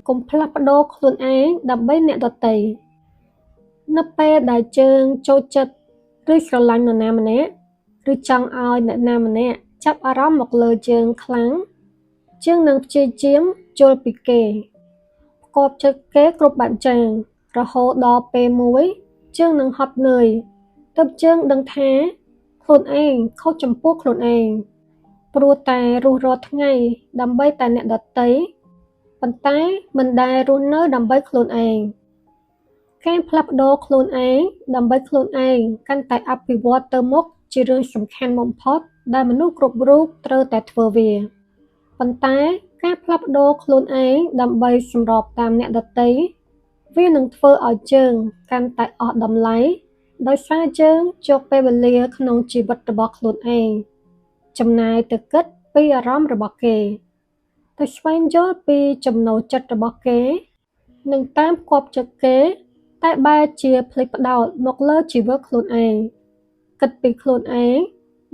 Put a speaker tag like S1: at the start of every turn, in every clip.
S1: កុំផ្លាស់ប្ដូរខ្លួនឯងដើម្បីអ្នកដទៃនៅពេលដែលយើងចូលចិត្តឬស្រឡាញ់នរណាម្នាក់ឬចង់ឲ្យអ្នកណាម្នាក់ចាប់អារម្មណ៍មកលើយើងខ្លាំងយើងនឹងព្យាយាមយល់ពីគេផ្គាប់ចិត្តគេគ្រប់បែបយ៉ាងរហូតដល់ពេលមួយយើងនឹងហត់នឿយទើបយើងដឹងថាខ្លួនឯងខុសចំពោះខ្លួនឯងព្រោះតែរស់រាល់ថ្ងៃដើម្បីតែអ្នកដទៃប៉ុន្តែមិនដែលរស់នៅដើម្បីខ្លួនឯងការផ្លាស់ប្ដូរខ្លួនឯងដើម្បីខ្លួនឯងកាន់តែអភិវឌ្ឍទៅមុខជារឿងសំខាន់បំផុតដែលមនុស្សគ្រប់រូបត្រូវតែធ្វើវាប៉ុន្តែការផ្លាស់ប្ដូរខ្លួនឯងដើម្បីសម្របតាមអ្នកដទៃវានឹងធ្វើឲ្យយើងកាន់តែអស់តម្លៃដោយសារយើងយកពេលវេលាក្នុងជីវិតរបស់ខ្លួនឯងចំណាយទៅគិតពីអារម្មណ៍របស់គេទៅស្វែងយល់ពីចំណូលចិត្តរបស់គេនិងតាមផ្គាប់ចិត្តគេតែបែរជាភ្លេចផ្ដោតមកលើជីវិតខ្លួនឯងគិតពីខ្លួនឯង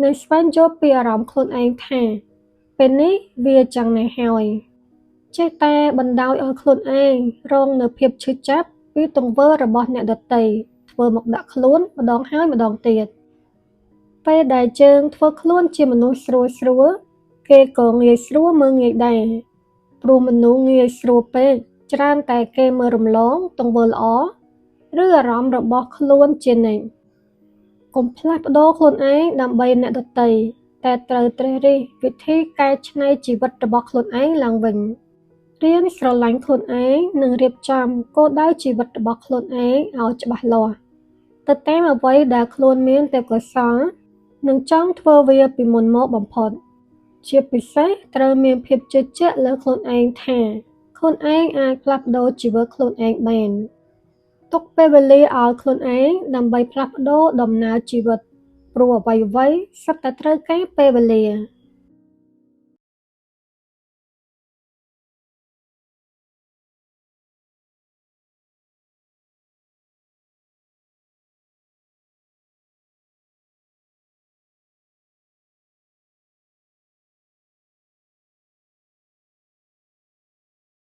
S1: និងស្វែងយល់ពីអារម្មណ៍ខ្លួនឯងថាពេលនេះវាយ៉ាងណាហើយចេះតែបណ្ដោយឲ្យខ្លួនឯងរងនូវភាពឈឺចាប់ពីទង្វើរបស់អ្នកដទៃធ្វើមកដាក់ខ្លួនម្ដងហើយម្ដងទៀតពេលដែលយើងធ្វើខ្លួនជាមនុស្សស្រួលស្រួលគេក៏ងាយស្រួលមើលងាយដែរព្រោះមនុស្សងាយស្រួលពេកច្រើនតែគេមើលរំលងទង្វើល្អឬអារម្មណ៍របស់ខ្លួនជានិច្ចកុំផ្លាស់ប្ដូរខ្លួនឯងដើម្បីអ្នកដទៃតែត្រូវត្រិះរិះវិធីកែច្នៃជីវិតរបស់ខ្លួនឯងឡើងវិញរៀនស្រឡាញ់ខ្លួនឯងនិងរៀបចំគោលដៅជីវិតរបស់ខ្លួនឯងឲ្យច្បាស់លាស់ទៅតាមអ្វីដែលខ្លួនមានទេពកោសល្យនិងចង់ធ្វើវាពីមុនមកបំផុតជាពិសេសត្រូវមានភាពជឿជាក់លើខ្លួនឯងថាខ្លួនឯងអាចផ្លាស់ប្ដូរជីវិតខ្លួនឯងបានទុកពេលវេលាឲ្យខ្លួនឯងដើម្បីផ្លាស់ប្ដូរដំណើរជីវិតព្រោះអ្វីៗសុទ្ធតែត្រូវការពេលវេលា។